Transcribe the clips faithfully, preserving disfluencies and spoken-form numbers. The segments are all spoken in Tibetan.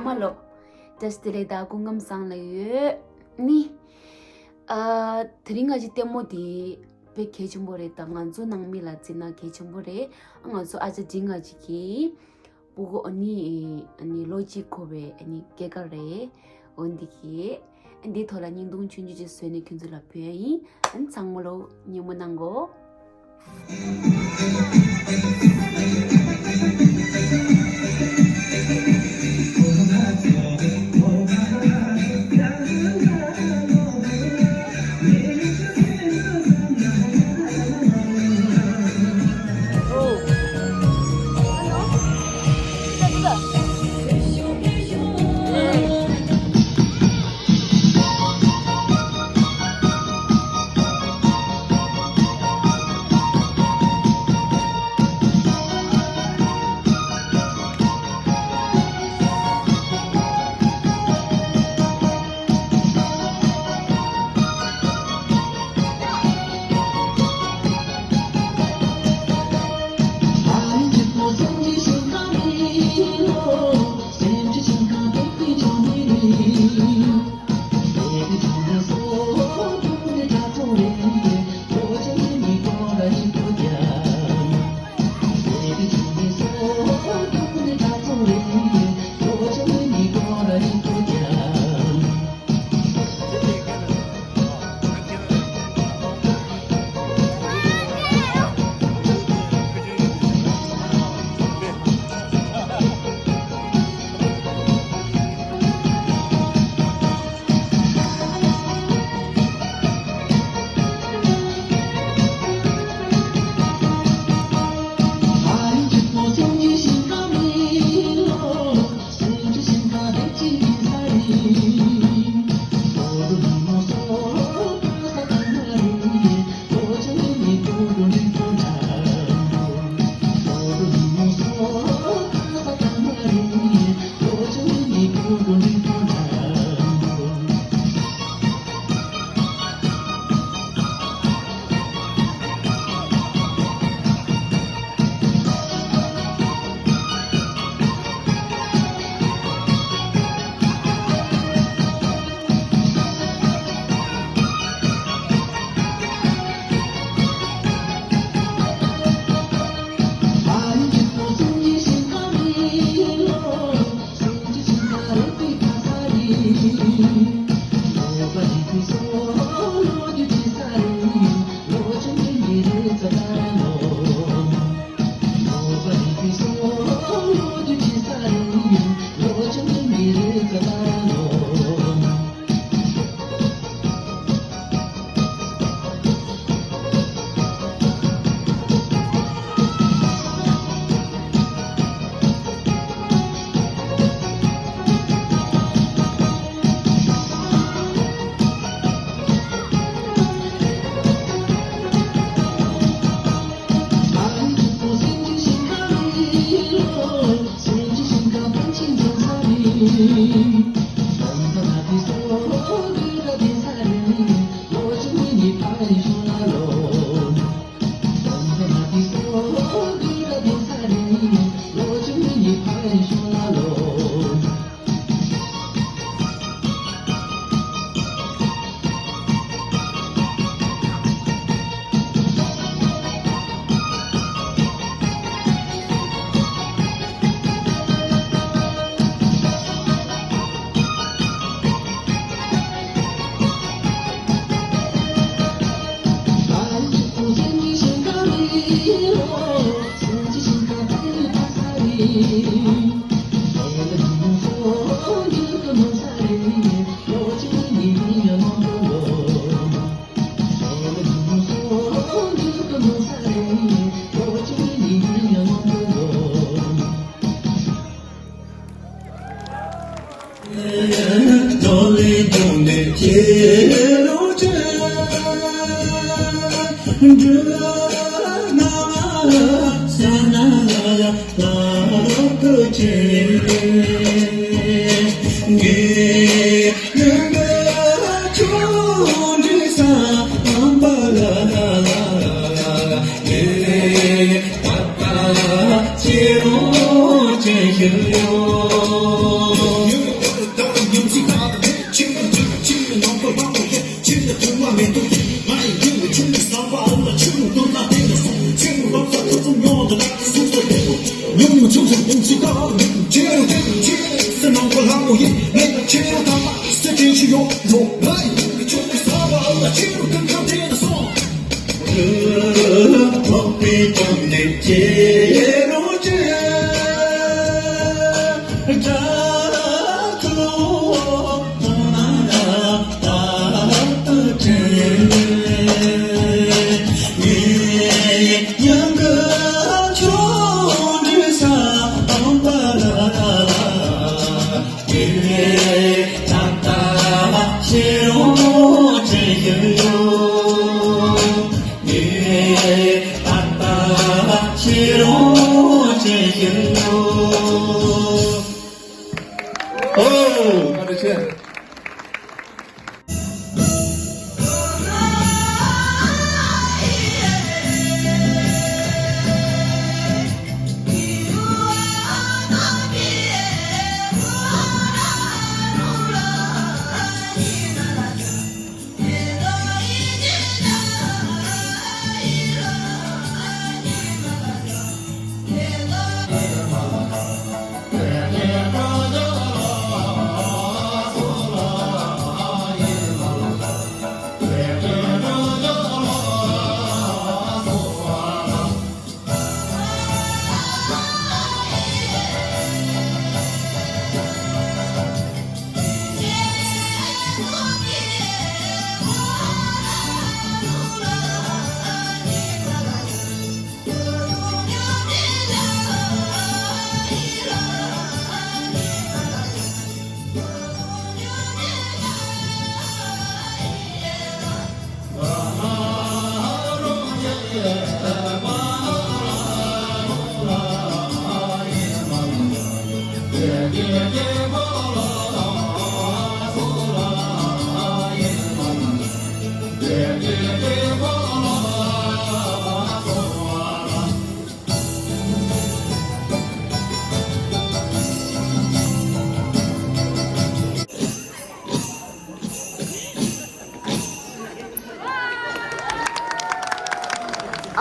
མ་ལོ། བཀྲ་ཤིས་བདེ་ལེགས་དང་སྐུ་ཁམས་བཟང་ལ་ཡོད། ནི། ཨ། དེ་རིང་ང་ཅི་ལྟད་མོ་དེ་དཔེ་གལ་ཆེན་པོ་རེད། ད་ང་ཚོ་ནང་མི་ལ་བརྩིས་ན་གལ་ཆེན་པོ་རེད། ང་ཚོ་ཨ་ཅག་འབྲིང་ང་ཅིག་གི་སྤུ་གུ་ཨ་ནི་ཨ་ནི་ལོ་གཅིག་འཁོར་བའི་ཨ་ནི་སྐྱེས་སྐར་རེད། འོ་འདི་གི་འདི་ཐོག་ལ་བརྙན་ཐུང་ཆུང་ཆུང་ཅིག་བཟོས་ནས་ཁྱོད་ཚོ་ལ་ཕུལ་ཡ་ཡིན། ཨ་ནི་ཚང་མ་ལོ་སྙན་མོ་གནང་གོ།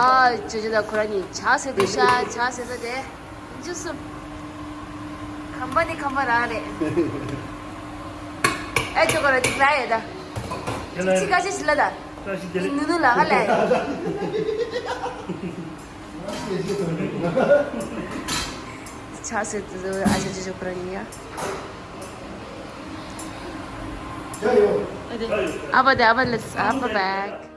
ཨ། ཅོ་ཅོ་དང་ཁོ་རང་གཉིས་ཇ་ཟེར་འདུག་ཤག་ཇ་ཟེར་ས་དེ། འཇུ་སུ། ཁམས་པ་ནི་ཁམས་པ་རང་རེད། ཨེ་ཅོ་ཁོ་རང་གཉིས་ལ་ཡོད་ད། ཅི་ཁ་ཤས་ཤིག་ལ་ད། ནུ་ནུ་ལ་ཧ་ལས། ཇ་ཟེར་དུས་ཨ་ཅག་ཅོ་ཅོ་ཁོ་རང་ཡིན་ཡ། ཨ་ཕ་དེ་ཨ་ཕ་let's have a bag.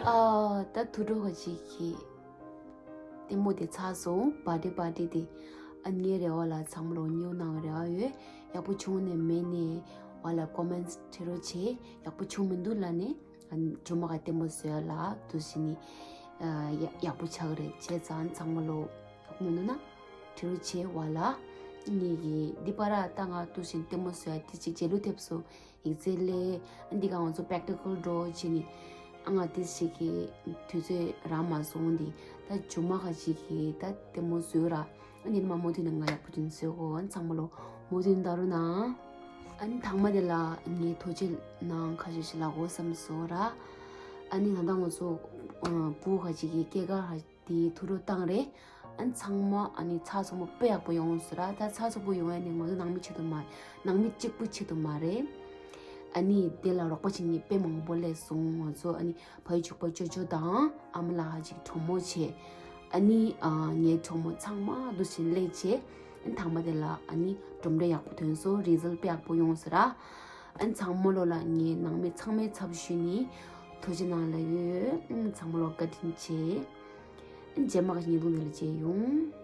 ཨ། ད་དུད་འགྲོ་ག་ཅིག་གིས་ལྟད་མོ་དེ་ཚར་སོང་། པར་ཊི་པར་ཊི་དེ། ཨ་ནི་ངའི་རེ་བ་ལ་ཚང་མ་ལོ་ཉེའུ་ནང་རེ་བ་ཡོད། ཡག་པོ་བྱུང་ནས་མེད་ནས་བ་ལ་ཀོ་མེན་ཊི་བྲིས་རོགས་བྱེད། ཡག་པོ་བྱུང་མི་འདུག་ལ་ནས། ཨ་ནི་ཇོ་མོ་ག་ལྟད་མོ་བཟོས་ལ་དུ་ཟིན་ནི། ཡག་ཡག་པོ་ཆགས་རེད། བྱས་ཙང་ཚང་མ་ལོ་ཡག་པོ་མི་འདུག་ན་བྲིས་རོགས་བྱེད་བ་ལ། ངེད་ཀྱི་འདི་པར་ད་ང་དུ་ཟིན་ལྟད་མོ་བཟོས་དེ་ཅིག་རྗེས་ལུས་ཐེབས་སོང་། ཡིག་ཚད་ལས་འདི་ག་ང་ཚོ་པེག་ཊི་ཀལ་འགྲོ་བྱེད་ནི། ཨ་ང་དེ་ཞིག་གི་དུས་ཚོད་རག་མ་སོང་འདི། ད་ཇོ་མོ་ག་ཞིག་གི་ད་ལྟད་མོ་བཟོས་ར། ཨ་འདི་ནི་མ་མོ་དུས་ནས་ང་ཡག་པོ་དུས་ནས་བཟོས་གོ། ཨ་ཚང་མ་ལོ་མོ་དུས་ནས་ད་རུ་ན། ཨ་ནི་ཐང་མ་དེ་ལ་ངས་ཐོ་ཅེ་ནང་ཁ་ཤས་ཤིག་ལ་གོ་བསམ་སོང་ར། ཨ་ནི་ད་ལྟ་ང་ཚོ་བུ་ག་ཞིག་གི་སྐྱེས་སྐར་དེའི་ཐུགས་སྤྲོ་བཏང་རེད། ཨ་ནི་ཚང་མ་ཨ་ནི་ཚགས་ཚུད་པོ་དཔེ་ཡག་པོ་ཡོང་སོང་ར། ད་ཚགས་ཚུད་པོ་ཡོང་ཡ་ནི་ང་ཚོ་ནང་མི་ཆེད་དུ་མ། ནང་མི་གཅིག་པུ་ཆེད་དུ་མ་རེད། ཨ་ནི་དེ་ལ་རོགས་པ་བྱེད་མཁན་དཔེ་མང་པོ་སླེབས་སོང་། ང་ཚོ་ཨ་ནི་ཕ་ཡུལ་ཕྱུག་པོ་ཅོ་ཅོ་དང་ཨ་མ་ལགས་ཅིག་གྲོགས་མོ་བྱས། ཨ་ནི་ཨ་ངའི་གྲོགས་མོ་ཚང་མ་འདུ་བྱེད་སླེབས་བྱས། ཨ་ནི་ཐང་མ་དེ་ལ་ཨ་ནི་གྲུབ་འབྲས་ཡག་པོ་ཐོན་སོང་། རི་ཛལ་དཔེ་ཡག་པོ་ཡོང་སོང་ར། ཨ་ནི་ཚང་མ་ལོ་ལ་ངའི་ནང་མི་ཚང་མའི་ཚབ་ཞུས་ནས་ཐུགས་རྗེ་གནང་ལབ་ཡོད། ཨ་ནི་ཚང་མ་ལོ་བཀའ་དྲིན་ཆེ། ཨ་ནི་རྗེས་མ་ག་ཉིན་ལུང་འདི་ལ་མཇལ་ཡོང་།